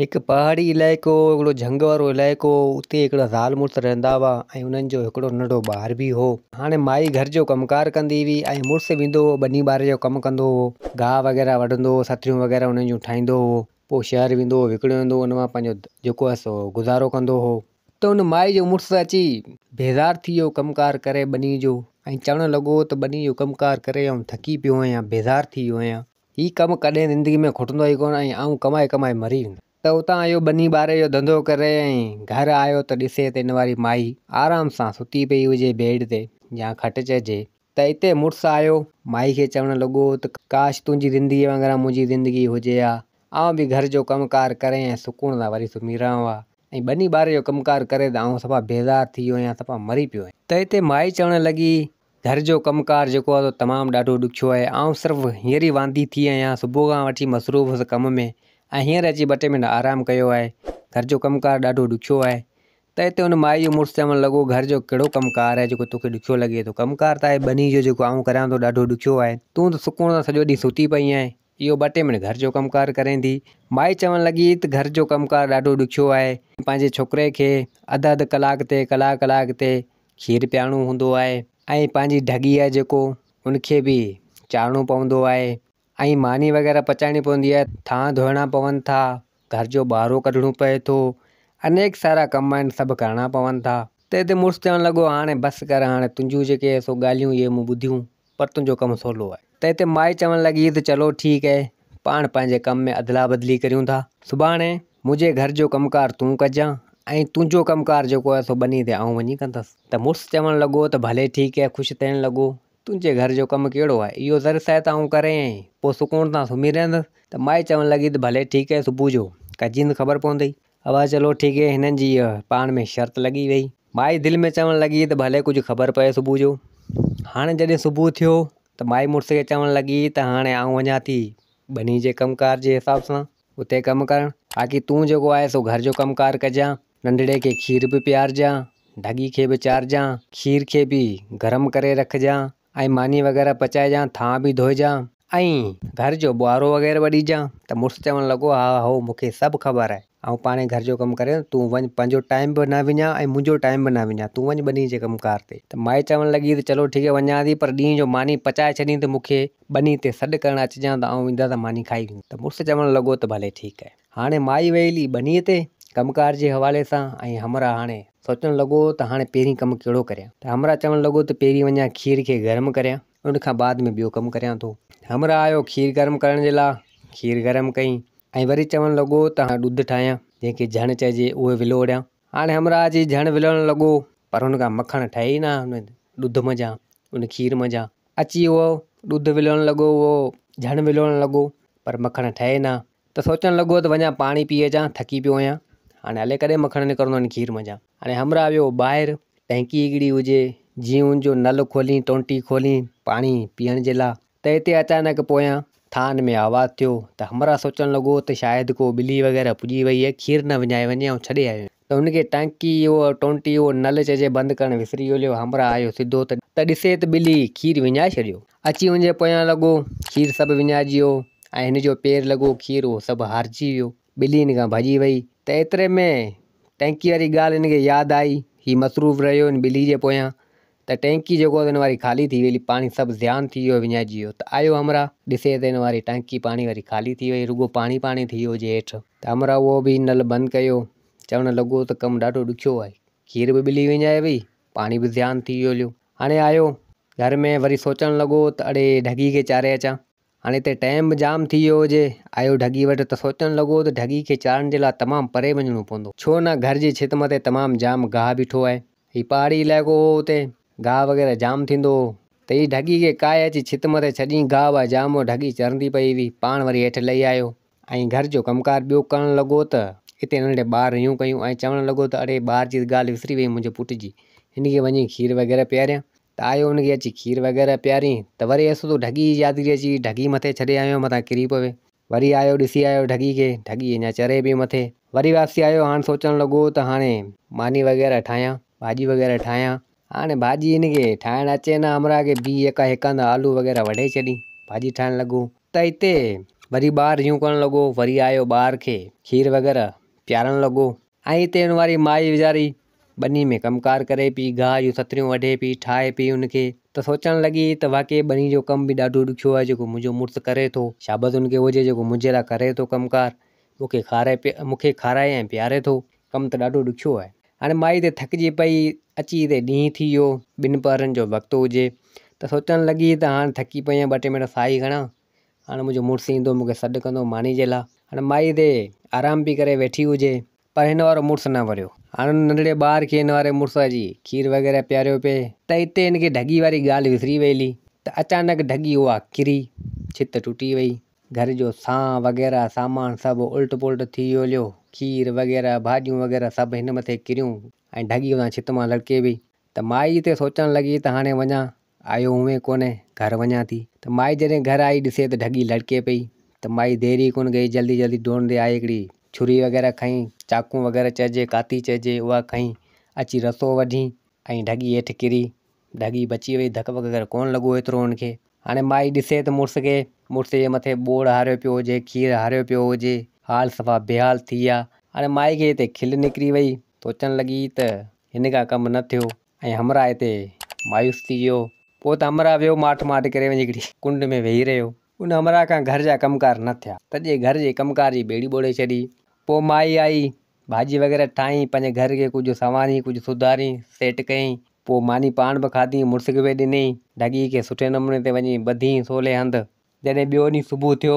هڪ پهاڙي علائقو هو، هڪڙو جهنگ وارو علائقو هو، اتي هڪڙا زال مڙس رهندا هئا ۽ انهن جو هڪڙو ننڍو ٻار به هو. هاڻي مائي گهر جو ڪم ڪار ڪندي هئي ۽ مڙس ويندو هو ٻني ٻاري جو ڪم ڪندو هو، گاهه وغيره وڍندو هو، سٿريون وغيره انهن جون ٺاهيندو هو، پوء شهر ويندو هو وڪڻيو ايندو هو، ان مان پنهنجو جيڪو آهي سو گذارو ڪندو هو. ته ان مائي جو مڙس اچي بيزار ٿي ويو ڪم ڪار ڪري ٻني جو ۽ چوڻ لڳو ته ٻني جو ڪم ڪار ڪري آئون ٿڪي پيو آهيان، بيزار ٿي ويو آهيان. هي ڪم ڪڏهن زندگي ۾ کٽندو ئي ڪونه ۽ آئون ڪمائي ڪمائي مري ويندس. ته اتان اهو ٻني ٻاري جو ڌنڌو ڪري ۽ گهر آيو ته ڏسي ته ان واري مائي آرام سان ستي پئي هجي بيڊ تي يا کٽ چئجي. ته اتي مڙس آيو مائي کي چوڻ لڳو ته ڪاش تنهنجي زندگي وانگر منهنجي زندگي هجي ها، آئون به گهر جو ڪم ڪار ڪري ۽ سڪون سان وري سمهي رهان ها ۽ ٻني ٻاري جو ڪم ڪار ڪري ته آئون صفا بيزار ٿي ويو آهيان صفا مري پيو آهيان. ته اتي مائي چوڻ لڳي گهر جو ڪم ڪار جيڪو آهي سو تمام ڏاڍو ڏکيو آهي. آئون صرف هينئر ئي واندي ٿي آهيان. صبح کان وٺي مصروف هوس ڪم ۾ ۽ هينئر اچي ٻه ٽي منٽ آرام ڪيو آهي. گهر جو ڪم ڪار ڏاڍو ڏکيو آهي. ته اتي ان مائي جو مڙس چوڻ لڳو گهر جو ڪهڙو ڪم ڪار آهي جيڪو توکي ڏکيو لڳي ٿو. ڪم ڪار ته آهي ٻني جو جيڪو آئون ڪريان ٿو ڏاڍو ڏکيو آهي. تون ته سڪون سان سڄو ڏينهن ستي پئي آهين. اهو ٻه ٽي منٽ گهر جو ڪم ڪار ڪرين ٿي. مائي چوڻ لڳي ته گهر جو ڪم ڪار ڏاڍو ڏکيو آهي. پنهنجي ڇوڪري کي اڌ اڌ ڪلاڪ تي ڪلاڪ ڪلاڪ تي کير پيارڻو هوندو آهي ۽ پنهنجي ڍڳي آهي جيڪو ان کي به چارڻو پوندو آهي ۽ ماني وغيره پچائڻي پوندي آهي ٿانء ڌوئڻا پون ٿا گهر جو ٻهارو ڪڍڻو پئي ٿو انيڪ سارا ڪم آهن سڀ ڪرڻا پون ٿا ته هتي مڙس چوڻ لڳو هاڻي بس ڪر هاڻي تنهنجون جيڪي سو ڳالهيون اهي مون ٻڌيون پر تنهنجو ڪم سولو آهي. ته هتي مائي چوڻ لڳي ته چلو ٺيڪ اهي، پاڻ پنهنجي ڪم ۾ ادلا بدلي ڪريون ٿا. سڀاڻي منهنجي گهر جو ڪم ڪار تون ڪجان ۽ تنهنجو ڪم ڪار جيڪو آهي سو ٻني تي آئون وڃي ڪندس. ته مڙس چوڻ لڳو ته ڀلي ٺيڪ اهي، خوش ٿيڻ لڳو، تنهنجي گهر جو ڪم ڪهڙو آهي، اهو ذري سائي ته آئون ڪري ۽ پوء سڪون سان سمهي رهندس. ته مائي چوڻ لڳي ته ڀلي ٺيڪ اهي، صبح جو ڪجين ته خبر پوندئي. ابا چلو ٺيڪ اهي، هنن جي پاڻ ۾ شرط لڳي وئي. مائي دل ۾ چوڻ لڳي ته ڀلي ڪجهه خبر پئي صبح جو. هاڻي جڏهن صبح ٿيو ته مائي مڙس کي چوڻ لڳي ته هاڻي آئون وڃان ٿي ٻني جي ڪم ڪار جي حساب سان اتي ڪم ڪرڻ باقي تون جيڪو آهي سو گهر جو ڪم ڪار ڪجان، ننڍڙي کي کير به پيارجان، ڍڳي کي به چارجان، کير کي به گرم ڪري رکجان ۽ ماني وغيره پچائجان، ٿانء به ڌوئجان ۽ گهر جو ٻهارو وغيره به ڏجان ته مڙس چوڻ لڳو ها هائو مون کي سڀ خبر آهي، آئون پاڻهي گهر جو ڪم ڪريان تون وڃ پنهنجو ٽائيم به نه وڃاء ۽ منهنجو ٽائيم به نه وڃاء تون وڃ ٻني جي ڪم ڪار تي. ته مائي چوڻ لڳي ته چلو ٺيڪ آهي وڃان ٿي پر ڏينهن جو ماني پچائي ڇڏين ته مون کي ٻني تي سڏ ڪرڻ اچجان ته آئون ايندس ته ماني کائي ويندس. ته مڙس چوڻ لڳو ته ڀلي ٺيڪ آهي. هاڻي مائي وئي هلي ٻنيء تي ڪم ڪار جي حوالي سان ۽ همراهه هاڻي سوچڻ لڳو ته هاڻي پهرين ڪم ڪهڙو ڪريان ته همراهه چوڻ لڳو ته پهرين وڃان کير کي گرم ڪريان ان کان بعد ۾ ٻيو ڪم ڪريان ٿو. همراهه آيو کير گرم ڪرڻ جي لاء کير گرم ڪئي ۽ وري چوڻ لڳو ته هاڻي ڏڌ ٺاهيان جنهن کي جهڻ چئجي اهي ولوڙيان. هاڻي همراهه اچي جهڻ ولوڙڻ لڳو پر هن کان مکڻ ٺهي ئي نه ان ڏڌ منجهان ان کير منجهان. اچي اهو ڏڌ ولوڙڻ لڳو اهو جهڻ ولوڙڻ لڳو پر مکڻ ٺهي نه. ته سوچڻ لڳو ته وڃان پاڻي پي اچان ٿڪي پيو آهيان هاڻي الائي ڪڏهن مکڻ نڪرندو هن کير منجهان. هاڻي همراهه ويو ٻاهر ٽينڪي هڪڙي هجي جيئن ان جو نل کولين ٽونٽي کولين پاڻي پيئڻ جي لاء ته اتي اچانڪ پويان ٿان ۾ آواز ٿيو ته همراهه سوچڻ لڳو ته شايد ڪو ٻلي وغيره پڄي وئي آهي کير نه وڃائي وڃي آئون ڇڏي آيو آهيان ته هن کي ٽانڪي اهو ٽونٽي اهو نل چئجي بند ڪرڻ وسري ويو همراهه آيو سڌو ته ڏسي ته ٻلي کير وڃائي ڇڏيو اچي هن جي پويان لڳو کير سڀ وڃائجي ويو ۽ هن جو پير لڳو کير اهو سڀ هارجي ويو ٻلي هن کان ڀڄي وئي ته ايتري ۾ ٽينڪي واري ڳالهه هن کي ياد آئي هي مصروف رهيو هن ٻلي جي پويان ته ٽينڪي جيڪو هن واري خالي ٿي وئي پاڻي سڀ زيان ٿي ويو وڃائجي ويو ته آيو همراهه ڏسي ته هن واري ٽانڪي پاڻي واري خالي ٿي وئي رڳو پاڻي پاڻي ٿي ويو هجي هيٺ ته همراهه اهو به نل بند ڪيو چوڻ لڳو ته ڪم ڏاڍو ڏکيو آهي کير به ٻلي وڃائي وئي پاڻي به زيان ٿي ويو هليو هاڻي آيو گهر ۾ وري سوچڻ لڳو ته اڙي ڍڳي کي چاري اچان هاڻي هتي ٽائيم به جام ٿي ويو هجي. آيو ڍڳي وٽ ته سوچڻ لڳو ته ڍڳي کي چارڻ جي لاء تمام پري وڃڻو پوندو. ڇو نه گهر جي ڇت مٿي تمام جام گاهه بيٺو آهي. هي پهاڙي علائقو هو اتي گاهه وغيره جام ٿيندو هو. ته هي ڍڳي کي ڪاهي اچي ڇت مٿي ڇڏين گاهه واهه جام هو ڍڳي چرندي پئي هئي. پاڻ وري هيٺ لهي آيو ۽ گهر جو ڪم ڪار ٻيو ڪرڻ لڳو ته اتي ننڍڙي ٻار ريون ڪيون ۽ چوڻ لڳو ته اڙي ٻار جي ڳالهه وسري وئي منهنجي پٽ جي هن کي وڃي کير وغيره پياريان. ته آيو ان کي اچي کير وغيره پيارين ته وري ايسو ٿو ڍڳي جي يادگيري اچي وئي ڍڳي مٿي ڇڏي آيو متان ڪري پوي وري آيو ڏسي آيو ڍڳي کي ڍڳي اڃا چري پئي مٿي وري واپسي آيو هاڻ سوچڻ لڳو ته هاڻي ماني وغيره ٺاهيان ڀاڄي وغيره ٺاهيان هاڻي ڀاڄي هن کي ٺاهڻ اچي نه همراهه کي بيهه يڪا هڪ هنڌ آلو وغيره وڍي ڇڏي ڀاڄي ٺاهڻ لڳو ته اتي وري ٻار ريون ڪرڻ لڳو، وري آيو ٻار کي کير وغيره پيارڻ لڳو. ۽ اتي ان واري مائي ويچاري ٻني ۾ ڪم ڪار ڪري پئي، گاهه جون ستريون وڍي پئي، ٺاهي پئي ان کي ته سوچڻ لڳي ته واقعي ٻني جو ڪم به ڏاڍو ڏکيو آهي جيڪو منهنجو مڙس ڪري ٿو، شابس ان کي هجي جيڪو منهنجي لاء ڪري ٿو ڪم ڪار، مون کي کارائي مون کي کارائي ۽ پياري ٿو، ڪم ته ڏاڍو ڏکيو آهي. هاڻي مائي تي ٿڪجي پئي، اچي هتي ڏينهن ٿي ويو، ٻن پهرن جو وقت هجي ته سوچڻ لڳي ته هاڻ ٿڪي پئي آهيان، ٻه ٽي منٽ ساهي کڻان، هاڻ منهنجو مڙس ايندو مون کي سڏ ڪندو ماني جي لاء. هاڻي مائي هتي آرام پئي ڪري ويٺي هجي، پر هن وارو مڙس نه وريو. هاڻ ان ننڍڙي ٻار کي هن واري مڙس اچي کير وغيره پياريو پئي ته اتي هن کي ڍڳي واري ڳالهه وسري وئي هلي ته اچانڪ ڍڳي اها ڪري، ڇت ٽٽي وئي. گهر جو سان وغيره سامان سڀ الٽ پلٽ ٿي ويو هليو. کير وغيره ڀاڄيون وغيره سڀ هن مٿي ڪريون ۽ ڍڳي اتان ڇت مان لڙڪي وئي ته مائي اتي سوچڻ لڳي ته هاڻي وڃان، آيو هونئن ڪونهي، گهر وڃان ٿي. ته مائي جڏهن گهر آئي ڏسي ته ڍڳي لڙڪي پئي ته مائي دير ئي ڪونه ڪئي جلدي جلدي ڊوڙندي آئي هڪڙي ڇري وغيره کنئي، چاقون وغيره چئجي ڪاتي چئجي اها کنئي اچي رسو وڍي ۽ ڍڳي هيٺ ڪري. ڍڳي بچي وئي، ڌڪ وڪ وغيره ڪونه لڳو ايترو هن کي. هاڻي مائي ڏسي ته مڙس کي، مڙس جي مٿي ٻوڙ هاريو پيو هجي، کير هاريو پيو هجي، حال صفا بيحال ٿي ويا. هاڻي مائي کي هتي کل نڪري وئي، سوچڻ لڳي ته هن کان ڪم نه ٿيو ۽ همراهه هتي مايوس ٿي ويو. پوء ته همراهه ويو ماٺ ماٺ ڪري وڃي هڪڙي ڪنڊ ۾ ويهي رهيو. ان همراهه کان گهر جا ڪم ڪار نه ٿيا. سڄي گهر جي ڪم ڪار جي ٻيڙي ٻوڙي ڇڏي. پوء مائي آئي، ڀاڄي وغيره ٺاهين، پنهنجي گهر کي ڪجهه سنوارين، ڪجهه سڌارين، سيٽ ڪيائين. پوء ماني پاڻ به کاڌي، مڙس کي به ڏني. ڍڳي کي سٺي نموني تي وڃي ٻڌين سولي هنڌ. جڏهن ٻيو ڏينهن صبح ٿيو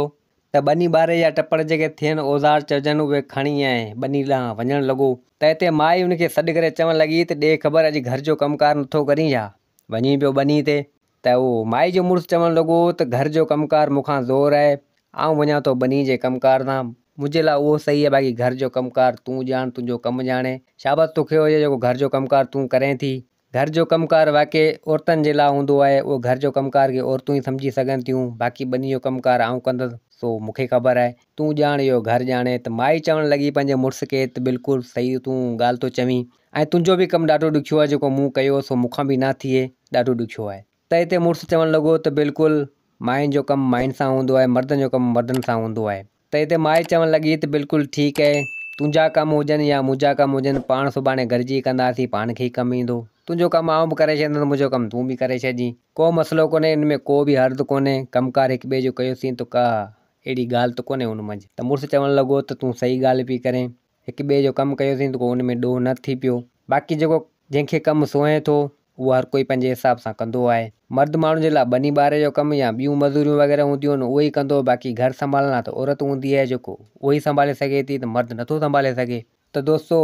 ته ٻني ٻاري جا ٽپڙ جيڪي ٿين اوزار چئجن اهي کڻي ۽ ٻني ڏانهن وڃڻ لڳو ته اتي مائي ان کي سڏ ڪري چوڻ لڳي ته ڏي خبر اڄ گهر جو ڪم ڪار نٿو ڪرين ڇا؟ وڃين پيو ٻني تي. ته اهو مائي جو مڙس چوڻ لڳو ته گهر جو ڪم ڪار مون کان زور آهي، آئون وڃان ٿو ٻني جي ڪم ڪار تان، منهنجي لاء اهو صحيح آهي باقي گهر جو ڪم ڪار تون ڄاڻ تنهنجو ڪم ڄاڻي، شابس توکي هجي جيڪو گهر جو ڪم ڪار تون ڪرين ٿي. گهر جو ڪم ڪار واقعي عورتن جي لاء هوندو آهي، اهو گهر جو ڪم ڪار کي عورتون ئي سمجهي سگهن ٿيون، باقي ٻني جو ڪم ڪار آئون ڪندس سو مون کي خبر آهي، تون ڄاڻ اهو گهر ڄاڻي. ته مائي چوڻ لڳي پنهنجي مڙس کي ته بلڪل صحيح تون ڳالهه ٿو چوين، ۽ تنهنجو به ڪم ڏاڍو ڏکيو آهي جيڪو مون ڪيو سو مون کان به نه ٿئي ڏاڍو ڏکيو آهي. ته هتي مڙس چوڻ لڳو ته بلڪل ماين جو ڪم ماين سان هوندو آهي مردن جو ڪم مردن سان هوندو آهي. ته هتي مائي چوڻ لڳي ته بلڪل ٺيڪ آهي تنهنجا ڪم هجن يا منهنجا ڪم هجن پاڻ سڀاڻي گڏجي ڪنداسين پاڻ کي ئي ڪم ايندو. تنهنجو ڪم آئون به ڪري ڇڏيندس منهنجو ڪم تون به ڪري ڇڏجين. ڪو مسئلو ڪونهي ان ۾ ڪو به حرج ڪونهي ڪم ڪار هڪ ٻئي جو ڪيوسين ته ڪا اهڙي ڳالهه ته ڪونهي ان منجهه. ته مڙس چوڻ لڳو ته تون صحيح ڳالهه پئي ڪرين. هڪ ٻئي جو ڪم ڪيوسين ته ڪو ان ۾ ڏوهه نه ٿي پيو. باقي جيڪو جنهن کي ڪم سونهين ٿو، اهو هر ڪوئي پنهنجي حساب سان ڪندو آهي. مرد ماڻهن جي لاء ٻني ٻاري جو ڪم يا ٻيون مزوريون وغيره هونديون آهن، اهي ئي ڪندو، باقي گهر سنڀالڻ لاء ته عورت هوندي آهي، جيڪو اهو ئي سنڀالي سگهي ٿي ته مرد نٿو سنڀالي سگهي. ته دوستو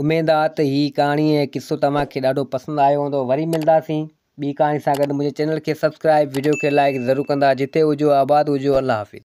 اميد آ ته هي ڪهاڻي ۽ قصو توهان کي ڏاڍو پسند آيو هوندو. وري ملداسين ٻي ڪهاڻي سان گڏ. منهنجي چينل کي سبسڪرائب، وڊيو کي لائيڪ ضرور ڪندا. جتي هجو آباد هجو. الله حافظ.